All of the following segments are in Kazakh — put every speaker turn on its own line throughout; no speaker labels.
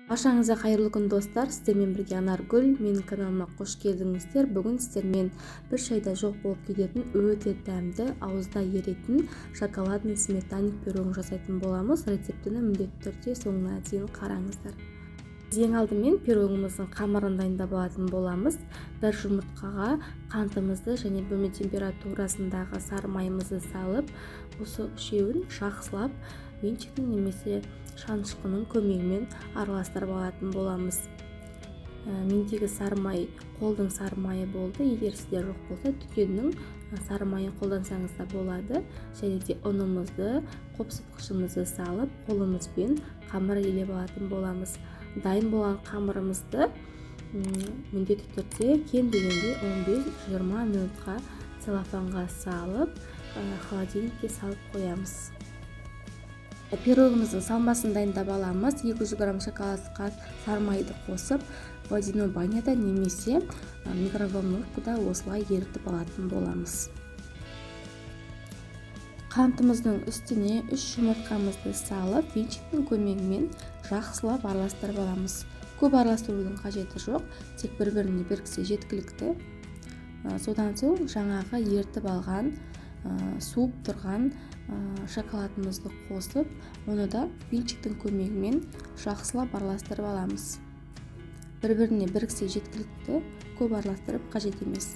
Баршаңызға қайырлы күн, достар! Сіздермен бірге Анаргүл. Менің каналыма қош келдіңіздер! Бүгін сіздермен бір шайда жоқ болып кететін, өте дәмді, ауызда еритін шоколадный сметанник пирогын жасайтын боламыз. Рецептіні міндетті түрде соңына дейін қараңыздар. Ең алдымен пирогымыздың қамырын дайындап алатын боламыз. Бір жұмыртқаға қантымызды және бөлме температурасындағы сары майымызды салып, осы үшеуін жақсылап венчиктің немесе шанышқының көмегімен араластырып алатын боламыз. Мендегі сары май қолдың сары майы болды. Егер сізде жоқ болса, дүкеннің сары майын қолдансаңыз да болады. Және де ұнымызды, қопсытқышымызды салып, қолымызбен қамыр илеп алатын боламыз. Дайын болған қамырымызды міндетті түрде кем дегенде 15-20 минутқа целлофанға салып, холодильникке салып қоямыз. Пирогымыздың салмасын дайындап аламыз. 200 грамм шоколадқа сары майды қосып, водяной баняда немесе микроволновкада осылай ерітіп алатын боламыз. Қантымыздың үстіне үш жұмыртқамызды салып, венчиктің көмегімен жақсылап араластырып аламыз. Көп араластырудың қажеті жоқ, тек бір біріне біріксе жеткілікті. Содан соң жаңағы ерітіп алған, суып тұрған шоколадымызды қосып, оны да венчиктің көмегімен жақсылап араластырып аламыз. Бір біріне біріксе жеткілікті, көп араластырып қажет емес.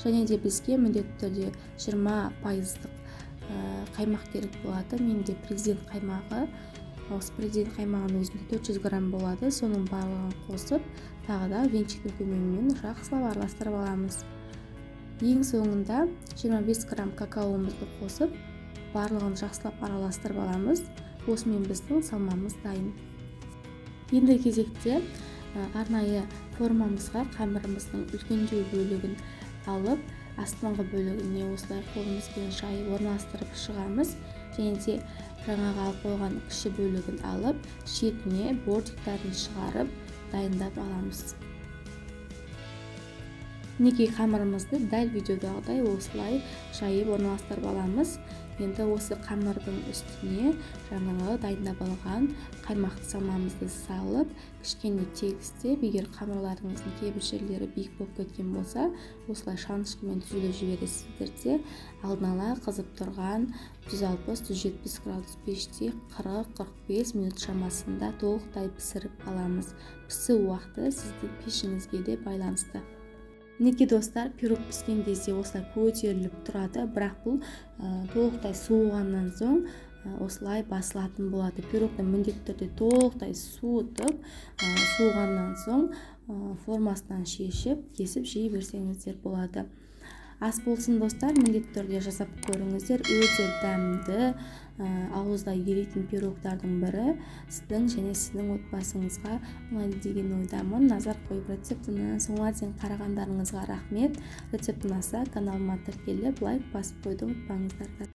Және де бізге міндетті түрде 20 пайыздық қаймақ керек болады. Менде Президент қаймағы. Осы Президент қаймағының өзінде 400 грамм болады. Соның барлығын қосып, тағы да венчиктің көмегімен жақсылап араластырып аламыз. Ең соңында 25 грамм какаомызды қосып, барлығын жақсылап араластырып аламыз. Осымен біздің салмамыз дайын. Енді кезекте арнайы формамызға қамырымыздың үлкендеу бөлігін алып, астыңғы бөлігіне осылай қолымызбен жайып орналастырып шығамыз. Және де жаңағы алып қойған кіші бөлігін алып, шетіне бортиктарын шығарып дайындап аламыз. Мінекей, қамырымызды дәл видеодағыдай осылай жайып орналастырып аламыз. Енді осы қамырдың үстіне жаңағы дайындап алған қаймақты салмамызды салып, кішкене тегістеп, егер қамырларыңыздың кейбір жерлері биік болып кеткен болса, осылай шанышқымен түзулеп жібересіздер де, алдын ала қызып тұрған 160-170 градус пеште 40-45 минут шамасында толықтай пісіріп аламыз. Пісу уақыты сіздің пешіңізге де байланысты. Мінекей, достар, пирог піскен кезде осылай көтеріліп тұрады, бірақ бұл толықтай суығаннан соң осылай басылатын болады. Пирогты міндетті түрде толықтай суытып, суығаннан соң формасынан шешіп, кесіп жей берсеңіздер болады. Ас болсын, достар! Міндетті түрде жасап көріңіздер. Өте дәмді, ауызда еритін пирогтардың бірі. Сіздің және сіздің отбасыңызға ұнайды деген ойдамын. Назар қойып, рецептіні соңына дейін қарағандарыңызға рахмет. Рецепт ұнаса, каналыма тіркеліп, лайк басып қоюды ұмытпаңыздар.